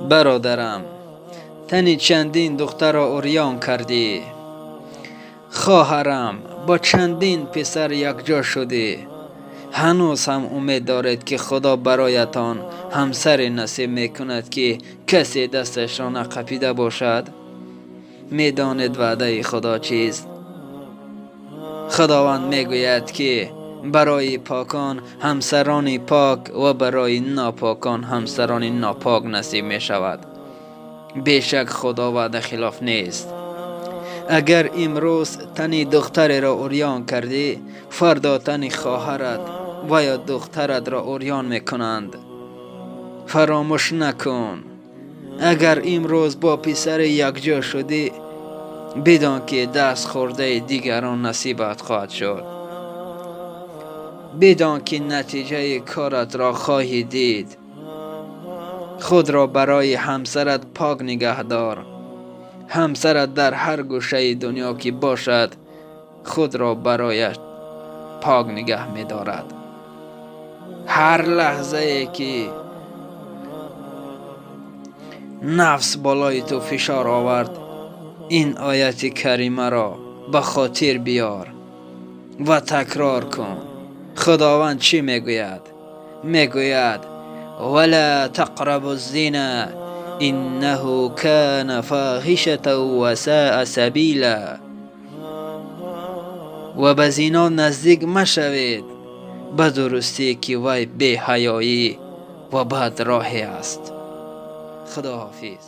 Бародарам, тани чандин духтарро урён кардӣ. Хоҳарам, бо чандин писар якҷо шудӣ. Ҳанӯз ҳам умед доред, ки Худо бароятон ҳамсаре насиб мекунад, ки касе дасташро нақапида бошад? Медонед, ваъдаи Худо чист? Худованд мегӯяд, ки барои покон ҳамсарони пок ва барои нопокон ҳамсарони нопок насиб мешавад. Бешак, Худо ваъда хилоф нест. Агар имрӯз тани духтареро урён кардӣ, фардо тани хоҳарат ва ё духтаратро урён мекунанд. Фаромӯш накун, агар имрӯз бо писаре якҷо шудӣ, бидон, ки даст хӯрдаи дигарон насибат хоҳад шуд. Бидон, ки натиҷаи коратро хоҳӣ дид. Худро барои ҳамсарат пок нигаҳдор. Ҳамсарат дар ҳар гӯшаи дунё ки бошад, худро барояш пок нигаҳ медорад. Ҳар лаҳзае ки нафс болои ту фишор овард, ин ояти каримаро ба хотир биёр ва такрор кун. Худованд чӣ мегӯяд? Мегӯяд: ولا تقربوا الزنا إنه كان فاحشة وساء سبيلا. Ва ба зино наздик машавед, ба дурустӣ ки вай беҳаёӣ ва бад роҳе аст. Худоҳофиз.